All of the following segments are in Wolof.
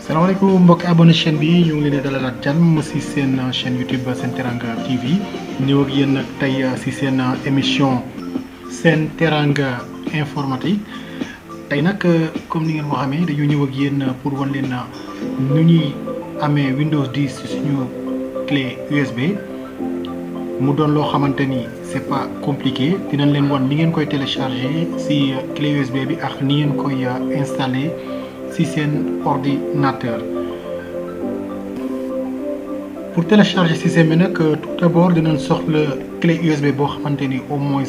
salaamaaleykum mbokki abonné chaîne bi ñu ngi leen di dalalaat jàmm si seen chaîne YouTube Sen Teranga TV ñëw ak yéen nag tey si seen émission Sen Teranga informatique tey nag comme ni ngeen ko xamee dañu ñëw ak yéen pour wan leen nu ñuy amee Windows 10 si suñu clé USB mu doon loo xamante ni c'est pas compliqué dinañ leen wan ni ngeen koy télécharger si clé USB bi ak ni ngeen koy installer si seen ordinateur. Pour télécharger système bi nag tout d'abord dinañ soxla clé USB boo xamante ni au moins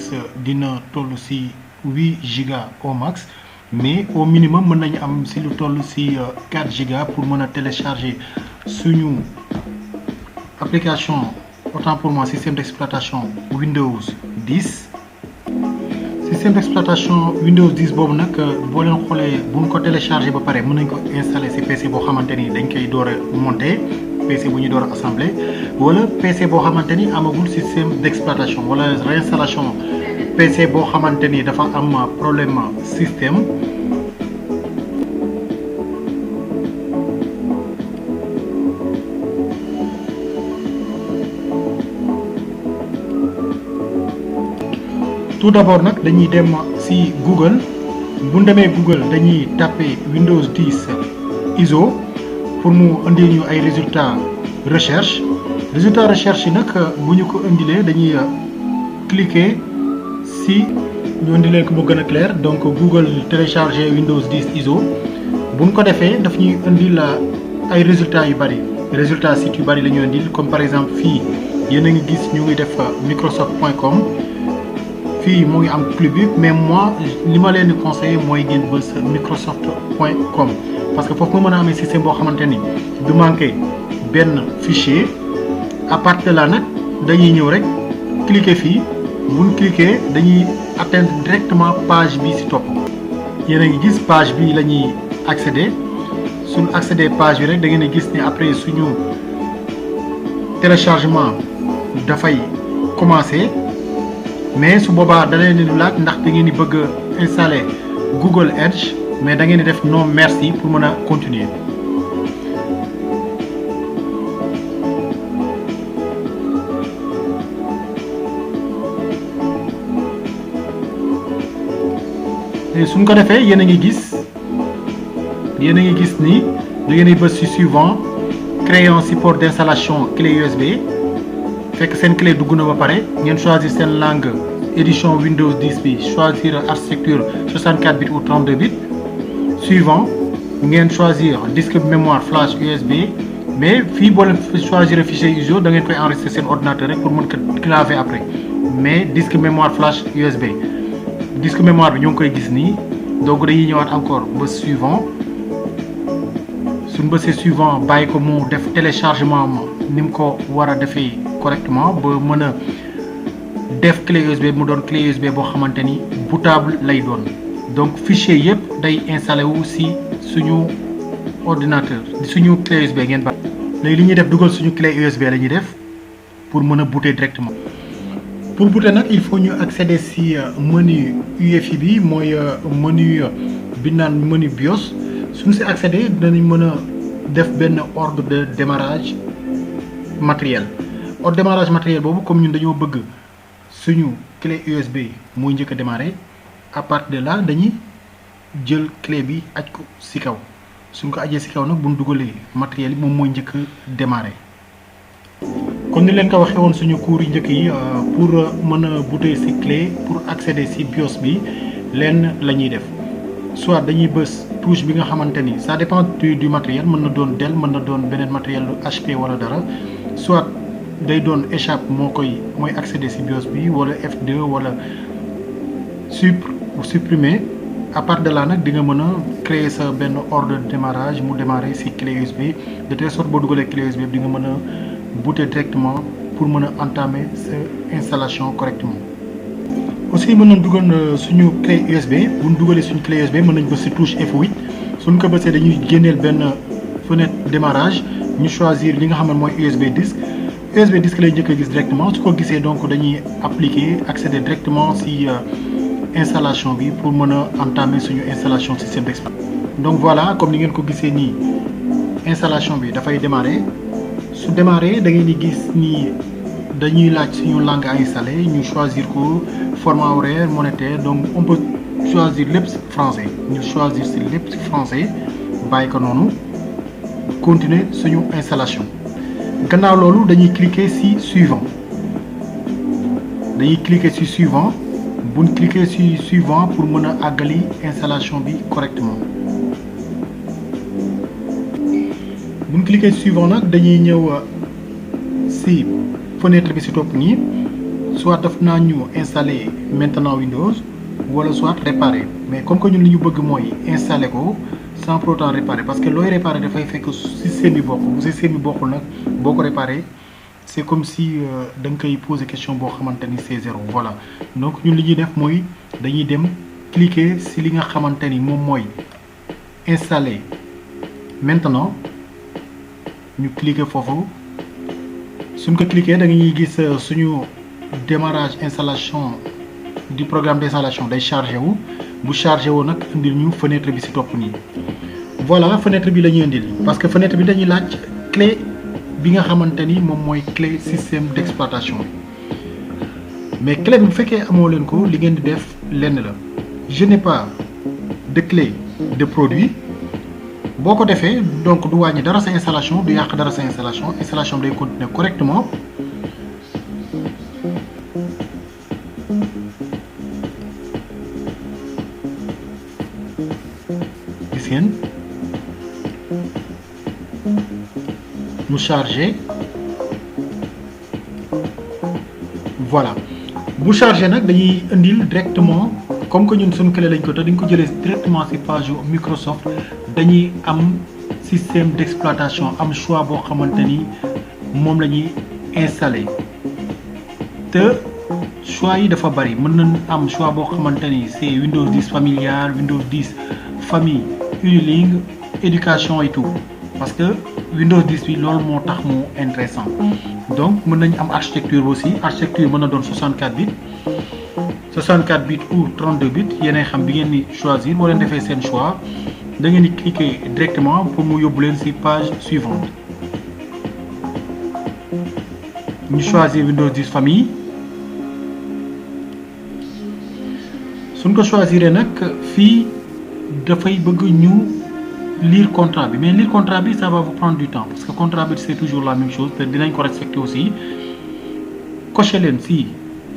dina toll si 8 giga au max mais au minimum mën nañu am si lu toll si 4 giga pour mën a télécharger suñu application autant pour moi système d'exploitation Windows 10. Système d'exploitation Windows 10 boobu nag boo leen xoolee bu ñu ko téléchargé ba pare mën nañ ko installer ci PC boo xamante ni dañ koy door a monter PC bu ñu door a assembler wala PC boo xamante ni amagul système d'exploitation wala réinstallation PC boo xamante ni dafa am problème système. Tout d'abord nag dañuy dem ci Google bu ñu demee Google dañuy taper Windows 10 ISO pour mu indi ñu ay résultats recherche yi nag bu ñu ko indilee dañuy cliquer ci ñu indi leen ko mu gën a clair donc Google télécharger Windows 10 ISO bu ñu ko defee daf ñuy indil ay résultats yu bari résultats sites yu bari la ñu indil comme par exemple fii yéen a ngi gis ñu ngi def Microsoft.com. fii mu ngi am club bi mais moi li ma leen di conseiller mooy ngeen bës Microsoft.com parce que foofu nga mën a amee système boo xamante ni du manqué benn fichier à partir de là nag dañuy ñëw rek cliquer fii bu ñu cliquer dañuy atteindre directement page bi ci topp yéen a ngi gis page bi la ñuy accéder suñu accéder page bi rek da ngeen a gis ni après suñu téléchargement dafay commencer. mais su boobaa da leen di laaj ndax da ngeen di bëgg a installer Google Edge mais da ngeen di def non merci pour mën a continuer. te suñ ko defee yéen a ngi gis ni da ngeen di bës ci suivant créer un support d'installation clé USB. fekk seen clé dugg na ba pare ngeen choisir seen langue édition Windows 10 bi choisir architecture 64 bits ou 32 bits suivant ngeen choisir disque mémoire flash USB mais fii boo leen choisir fichier ISO da ngeen koy enregistrer seen ordinateur rek pour mën ko claver après mais disque mémoire flash USB disque mémoire bi ñoo ngi koy gis nii donc dañuy ñëwaat encore ba suivant suñ bësee suivant bàyyi ko mu def téléchargement ni mu ko war a defee correctement ba mën a def clé USB mu doon clé USB boo xamante ni bootable lay doon donc fichier yëpp day installé wu ci suñu ordinateur suñu clé USB ngeen ba léegi li ñuy def dugal suñu clé USB la ñuy def pour mën a booter directement. pour booter nag il faut ñu accéder ci menu UEFI bi mooy menu bi naan menu BIOS suñu ci accéder danañ mën a def benn ordre de démarrage matériel. au démarrage matériel boobu comme ñun dañoo bëgg suñu clé USB mooy njëkk a démarrer à partir de là dañuy jël clé bi aj ko ci kaw suñ ko ajee ci kaw nag bu ñu dugalee matériel yi moom mooy njëkk a démarrer. comme ni leen ko waxee woon suñu cours yu njëkk yi pour mën a booter ci clé pour accéder ci BIOS bi lenn la ñuy def soit dañuy bës touche bi nga xamante ni ça dépend du matériel mën na doon Dell mën na doon beneen matériel HP wala dara soit. day doon échappe mooy accéder ci BIOS bi wala F2 wala supprimer à part de là nag di nga mën a créer sa benn ordre de démarrage mu démarrer ci clé USB de telle sorte boo dugalee clé USB di nga mën a booter directement pour mën a entamer sa installation correctement. aussi mën nañ dugal suñu clé USB bu ñu dugalee suñu clé USB mën nañ bës ci touche F8 suñ ko bësee dañuy génneel benn fenêtre démarrage ñu choisir li nga xam ne mooy USB disque. USB disque lay njëkk a gis directement su ko gisee donc dañuy appliquer accéder directement ci installation bi pour mën a entamer suñu installation système d'exploitation. donc voilà comme ni ngeen ko gisee nii installation bi dafay démarrer su démarrer da ngeen di gis ni dañuy laaj suñu langue à installer ñu choisir ko format horaire monétaire donc on peut choisir lépp français ñu choisir si lépp si français bàyyi ko noonu continuer suñu installation gannaaw loolu dañuy cliquer si suivant buñ cliquer si suivant pour mën a àggali installation bi correctement buñ cliquer si suivant nag dañuy ñëw si fenêtre bi si topp nii soit daf naa ñu installer maintenant Windows wala soit réparer mais comme que ñun li ñu bëgg mooy installer ko sans pour autant réparer parce que looy réparer dafay fekk système bi bokk bu système bi bokkul nag boo ko réparer c'est comme si da nga koy poser question boo xamante ni c'est zéro voilà donc ñun li ñuy def mooy dañuy dem cliquer si li nga xamante ni moom mooy installer maintenant ñu cliquer foofu suñ ko cliquer da ngay gis suñu démarrage installation du programme d'installation day chargé wu bu chargé wu nag indil ñu fenêtre bi ci topp nii voilà fenêtre bi la ñuy indil parce que fenêtre bi dañuy laaj clé bi nga xamante ni moom mooy clé système d'exploitation mais clé bi bu fekkee amoo leen ko li ngeen di def lenn la je n'ai pas de clé de produit boo ko defee donc du wàññi dara sa installation du yàq dara sa installation day continuer correctement gis ngeen mu chargé voilà bu chargé nag dañuy indil directement comme que ñun suñu clé lañ ko te dañ ko jëlee directement ci page Microsoft dañuy am système d'exploitation am choix boo xamante ni moom la ñuy installer te choix yi dafa bari mën nañ am choix boo xamante ni c'est Windows 10 familial Windows 10 famille unilingue éducation et tout parce que Windows 10 bi loolu moo tax mu intéressant donc mën nañ am architecture aussi architecture mën na doon 64 bits ou 32 bits yéenay xam bi ngeen di choisir boo leen defee seen choix da ngeen di cliquer directement pour mu yóbbu leen ci page suivante ñu choisir Windows 10 famille suñ ko choisir nag fii dafay bëgg ñu lire contrat bi mais lire contrat bi ça va vous prendre du temps parce que contrat bi c'est toujours la même chose te dinañ ko respecter aussi cocher leen ci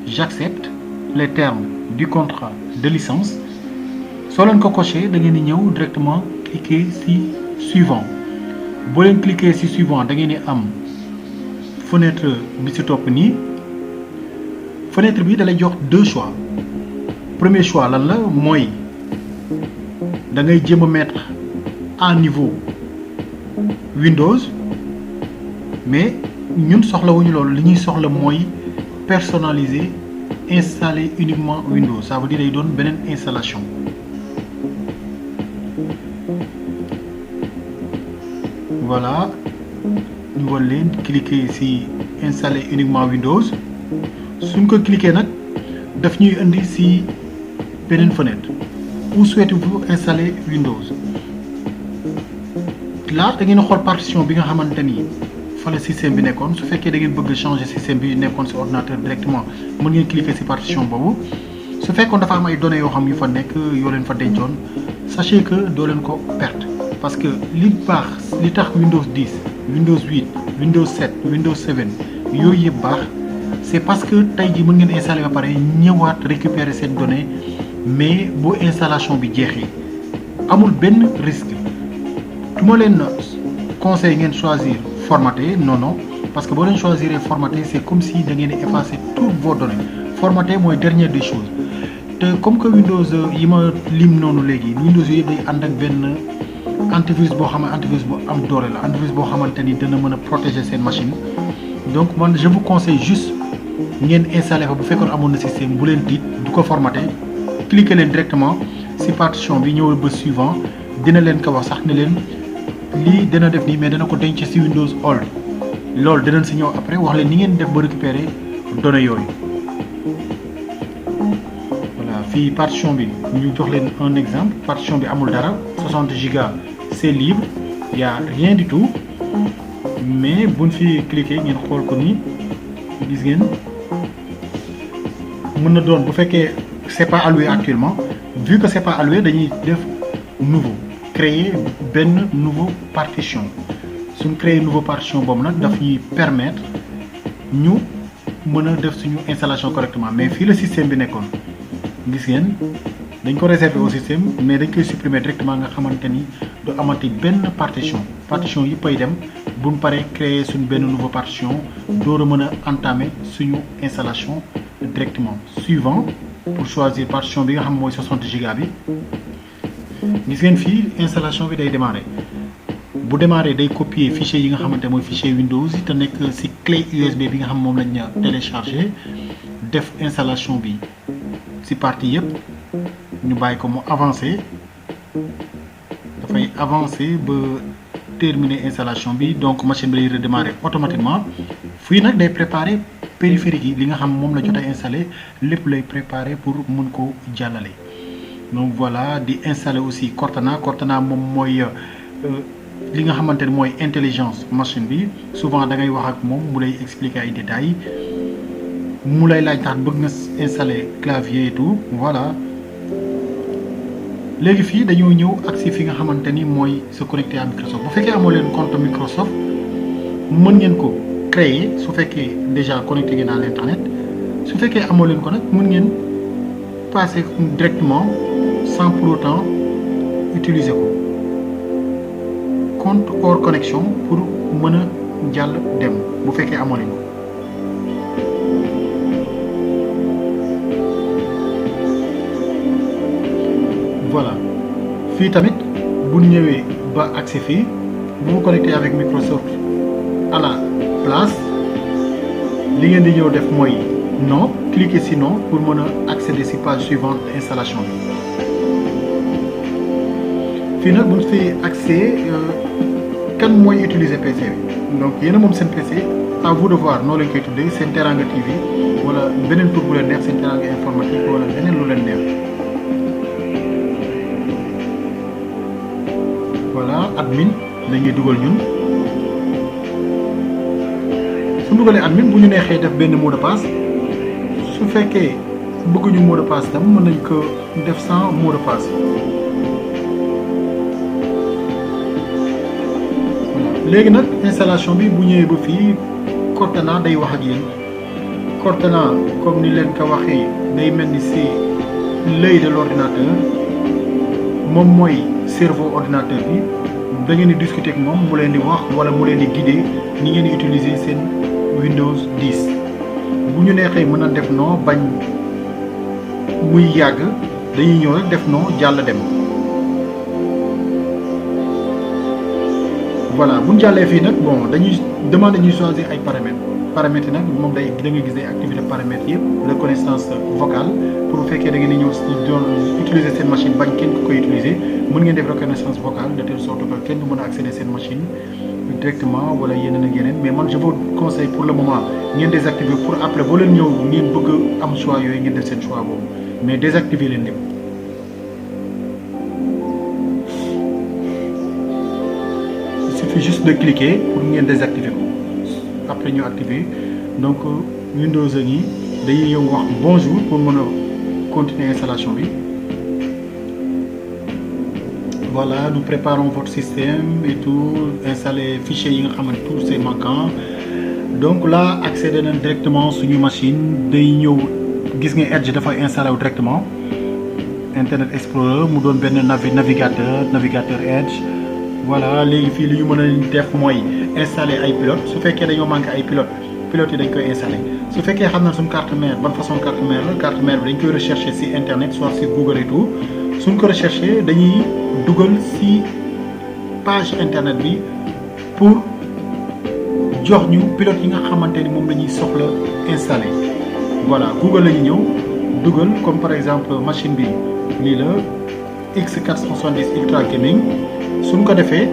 j'accepte les termes du contrat de licence soo leen ko cocher da ngeen di ñëw directement cliquer ci suivant boo leen cliquer ci suivant da ngeen di am fenêtre bi ci topp nii fenêtre bi da lay jox deux choix premier choix lan la mooy da ngay jéem a mettre à niveau Windows mais ñun soxlawuñu loolu li ñuy soxla mooy personnaliser installer uniquement Windows ça veut dire day doon beneen installation voilà ñu war leen cliquer ci installer uniquement Windows suñ ko cliquer nag daf ñuy indi ci beneen fenêtre où souhaitez-vous installer Windows là da ngeen a xool partition bi nga xamante ni fa la système bi nekkoon su fekkee da ngeen bëgg changer système bi nekkoon ci ordinateur directement mën ngeen cliquer ci partition boobu su fekkoon dafa am ay données yoo xam yu fa nekk yoo leen fa dencoon sachez que doo leen ko perte parce que li baax li tax Windows 10 Windows 8 Windows 7 Windows 7 yooyu yëpp baax c'est parce que tey jii mën ngeen installer ba pare ñëwaat récupérer seen données mais bu installation bi jeexee amul benn risque du ma leen conseil ngeen choisir formater non parce que boo leen choisir formater c'est comme si da ngeen di effacer toutes vos données formater mooy dernière des choses te comme que Windows yi ma lim noonu léegi Windows yooyu day ànd ak benn antivirus boo xam ne antivirus bu am doole la antivirus boo xamante ni dana mën a protéger seen machine donc man je vous conseille juste ngeen installer fa bu fekkoon amoon na système bu leen tiit du ko formater cliquer leen directement ci partition bi ñëwal ba suivant dina leen ko wax sax ne leen lii dina def nii mais dana ko denc ci Windows All loolu dinañ ci ñëw après wax leen ni ngeen def ba récupérer données yooyu voilà fii partition bi ñu jox leen un exemple partition bi amul dara 60 gigas c'est libre y a rien du tout mais buñ fi cliquer ngeen xool ko ni gis ngeen mën na doon bu fekkee c'est pas alloué actuellement vu que c'est pas alloué dañuy def nouveau créer benn nouveau partition suñ créer nouveau partition boobu nag daf ñuy permettre ñu mën a def suñu installation correctement mais fii la système bi nekkoon gis ngeen dañ ko réserver au système mais dañ koy supprimer directement nga xamante ni du amati benn partition yi pay dem bu mu paree créer suñ benn nouveau partition door a mën a entamer suñu installation directement suivant pour choisir partition bi nga xam mooy 60 giga bi gis ngeen fii installation bi day démarrer bu démarrer day copier fichier yi nga xamante mooy fichier Windows yi te nekk ci clé USB bi nga xam moom lañ télécharger def installation bi ci partie yëpp ñu bàyyi ko mu avancer dafay avancer ba terminer installation bi donc machine bi lay redémarrer automatiquement fii nag day préparer périphérique yi li nga xam moom la jot a installé lépp lay préparer pour mun ko jàllale donc voilà di installer aussi Cortana moom mooy li nga xamante ne mooy intelligence machine bi souvent da ngay wax ak moom mu lay expliquer ay détails mu lay laaj tax bëgg nga installer clavier et tout voilà léegi fii dañoo ñëw ak si fi nga xamante ni mooy se connecter à Microsoft bu fekkee amoo leen compte Microsoft mën ngeen ko créer su fekkee déjà connecté ngeen à l'internet su fekkee amoo leen ko nag mën ngeen passer directement sans pour autant utiliser ko compte hors connexion pour mën a jàll dem bu fekkee amoo leen ko voilà fii tamit bu ñëwee ba accès fii bu mu connecté avec Microsoft à la place li ngeen di ñëw def mooy non cliquer si non pour mën a accéder si page suivante installation bi fii nag bu ñu fi accès kan mooy utiliser PC bi donc yéen a moom seen PC à vous de voir noo leen koy tuddee seen Teranga TV wala beneen tur bu leen neex seen Teranga informatique wala leneen lu leen neex. voilà admin la ñuy dugal ñun su dugalee admin bu ñu neexee def benn mot de passe su fekkee bëgguñu mot de passe tam mën nañ ko def sans mot de passe léegi nag installation bi bu ñëwee ba fii Cortana day wax ak yéen Cortana comme ni leen ko waxee day mel ni c'est l'œil de l'ordinateur moom mooy cerveau ordinateur bi da ngeen di discuter ak moom mu leen di wax wala mu leen di guider ni ngeen di utiliser seen Windows 10 bu ñu neexee mën na def non bañ muy yàgg dañuy ñëw rek def non jàll dem voilà bu ñu jàllee fii nag bon dañuy demander ñuy choisir ay paramètres nag moom day da nga gis day activé paramètres yëpp reconnaissance vocale pour bu fekkee da ngeen di ñëw doon utiliser seen machine bañ kenn ku koy utiliser mën ngeen def reconnaissance vocale de telle sorte que kenn du mën a accéder seen machine directement wala yeneen ak yeneen mais man je vous conseille pour le moment ngeen désactiver pour après boo leen ñëw ngeen bëgg am choix yooyu ngeen def seen choix boobu mais désactiver leen lépp. Il suffit juste de cliquer pour ngeen désactiver ko après ñu activer donc Windows a ngi dañuy ñëw wax bonjour pour mën a continuer installation bi. Voilà, nous préparons votre système et tout, installer fichier yi nga xamante tout c'est manquant donc là accéder nañ directement suñu machine day ñëw gis nga Edge dafay installé wu directement Internet Explorer mu doon benn navigateur Edge voilà léegi fii li ñu mën a def mooy installer ay pilotes su fekkee dañoo manqué ay pilotes yi dañ koy installer su fekkee xam na suñu carte mère ban façon carte mère la carte mère bi dañ koy rechercher ci internet soit ci Google et tout suñ ko rechercher dañuy dugal ci page internet bi pour jox ñu pilote yi nga xamante ni moom la ñuy soxla installer voilà Google la ñu ñëw dugal comme par exemple machine bi lii la X470 Ultra Gaming suñ ko defee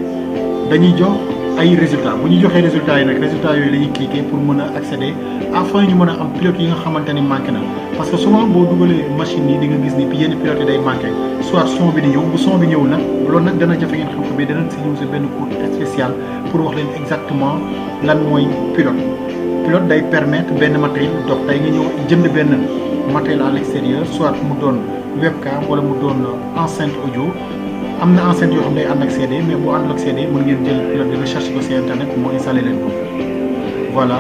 dañuy jox ay résultats bu ñu joxee résultats yi nag résultats yooyu la ñuy cliquer pour mën a accéder afin ñu mën a am pilote yi nga xamante ni manqué na parce que souvent boo dugalee machine yi di nga gis ni yenn pilote yi day manqué soit son bi di ñëw bu son bi ñëwul nag loolu nag dana jafe ngeen xam ko mais danañ si ñëw si benn cours spécial pour wax leen exactement lan mooy pilote. Pilote day permettre benn matériel dox tey nga ñëw jënd benn matériel à l'extérieur soit mu doon webcam wala mu doon enceinte audio. am na enceinte yoo xam ne day ànd ak CD mais boo àndul ak CD mën ngeen jël pilote bi recherche ko ci internet moo installé leen ko voilà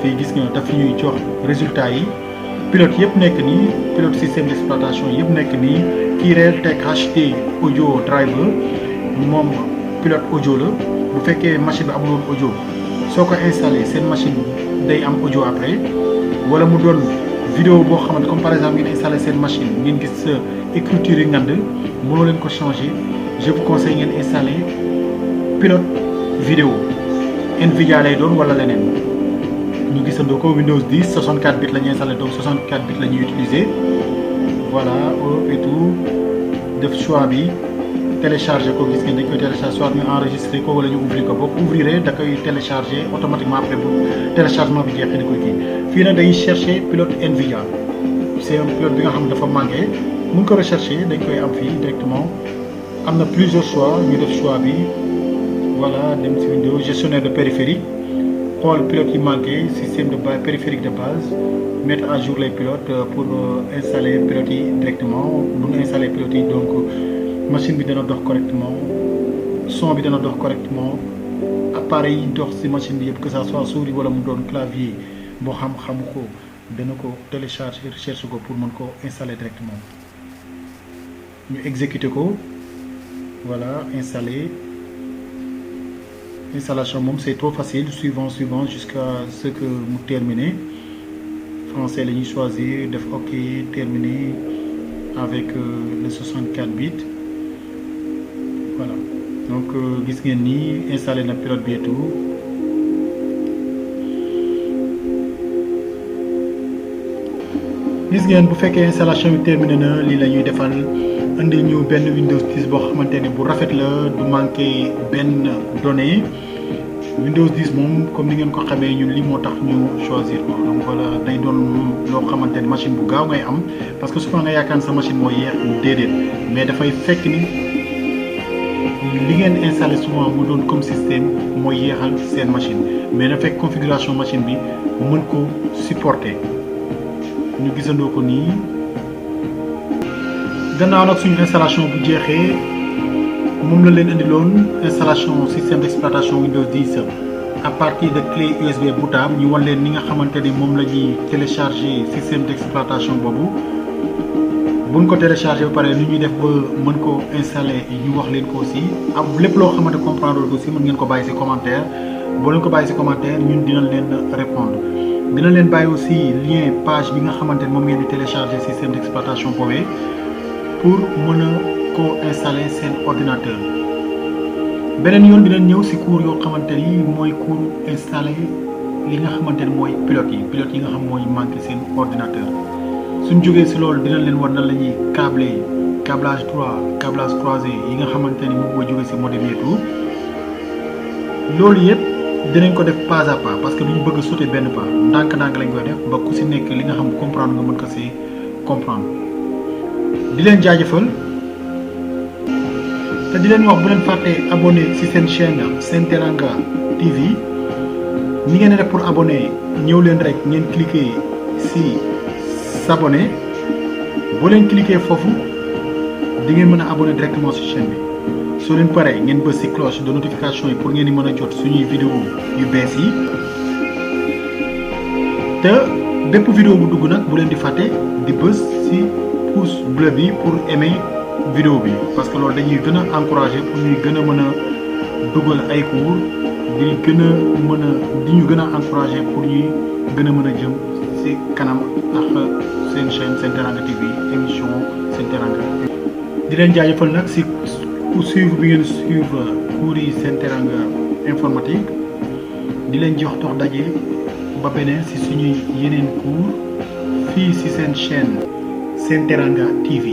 fii gis nga daf ñuy jox résultat yi pilote yëpp nekk nii pilote système d'exploitation yëpp nekk nii kii Realtek HD audio driver moom pilote audio la bu fekkee machine bi amul woon audio soo ko installé seen machine day am audio après wala mu doon vidéo boo xamante comme par exemple ngeen installé seen machine ngeen gis sa écriture yi ngand mënoo leen ko changer je vous conseille ngeen installer pilote vidéo Nvidia lay doon wala leneen ñu gisandoo ko Windows 10 64 bits la ñuy installé donc 64 bits la ñuy utiliser voilà et tout def choix bi télécharger ko gis ngeen dañ koy télécharger soit ñu enregistrer ko wala ñu ouvrir ko boo ko ouvrir da koy télécharger automatiquement après bu téléchargement bi jeexee da koy kii fii nag dañuy chercher pilote Nvidia c'est un pilote bi nga xam ne dafa manqué. mun ko rechercher dañ koy am fii directement am na plusieurs choix ñu def choix bi voilà dem ci Windows gestionnaire de périphérique xool pilote yi manqué système de base périphérique de base mettre à jour les pilotes pour installer pilote yi directement bu ñu installer pilote yi donc machine bi dana dox correctement son bi dana dox correctement appareil yi dox ci machine bi yëpp que ça soit souris wala mu doon clavier boo xam-xamu ko dana ko télécharger recherche ko pour mën ko installer directement ñu exécuter ko voilà installer installation moom c'est trop facile suivant jusqu'à ce que mu terminer français la ñuy choisir def ok terminer avec le 64 bits voilà donc gis ngeen ni installé na pilote bi et tout gis ngeen bu fekkee installation bi terminé na lii la ñuy defal indi ñu benn Windows 10 boo xamante ne bu rafet la du manqué benn donnée Windows 10 moom comme ni ngeen ko xamee ñun lii moo tax ñu choisir ko donc voilà day doon loo xamante ne machine bu gaaw ngay am parce que souvent nga yaakaar sa machine moo yeex déedéet mais dafay fekk ni li ngeen installé souvent mu doon comme système mooy yeexal seen machine mais na fekk configuration machine bi mën ko supporter ñu gisandoo ko nii gannaaw nag suñu installation bu jeexee moom la leen indiloon installation système d'exploitation Windows 10 à partir de clé USB bootable ñu wan leen ni nga xamante ni moom la ñuy télécharger système d'exploitation boobu buñ ko télécharger ba pare ni ñuy def ba mën ko installer ñu wax leen ko aussi am lépp loo xamante comprendre ko aussi mën ngeen ko bàyyi ci commentaire boo leen ko bàyyi ci commentaire ñun dinañ leen répondre dina leen bàyyi aussi lien page bi nga xamante ne moom ngeen di télécharger système d'exploitation boobee pour mën a ko installer seen ordinateur beneen yoon dinañ ñëw ci cours yoo xamante ni mooy cours installer li nga xamante ne mooy pilote yi nga xam mooy manqué seen ordinateur suñ jógee ci loolu dinañ leen war nan la ñuy câblage droit câblage croisé yi nga xamante ni moom mooy jógee ci modem et tout loolu yëpp dinañ ko def pas à pas parce que duñ bëgg a sauter benn pas ndànk-ndànk lañ koy def ba ku ci nekk li nga xam comprendre nga mën ko ci comprendre di leen jaajëfal te di leen wax bu leen fàtte abonné ci seen chaîne Sen Teranga TV ni ngeen di def pour abonné ñëw leen rek ngeen cliquer ci s'abonner boo leen cliquer foofu di ngeen mën a abonné directement ci chaîne bi soo leen paree ngeen bës ci cloche de notification yi pour ngeen di mën a jot suñuy vidéo yu bees yi te bépp vidéo bu dugg nag bu leen di fàtte di bës ci pouce bleu bi pour aimer vidéo bi parce que loolu dañuy gën a encourager pour ñuy gën a mën a dugal ay cours di ñu gën a encourager pour ñuy gën a mën a jëm ci kanam ak seen chaîne Sen Teranga TV émission Sen Teranga di leen jaajëfal nag ci suivre bi ngeen suivre cours yi Sen Teranga informatique di leen jox dox daje ba beneen ci suñuy yeneen cours fii ci seen chaîne Sen Teranga TV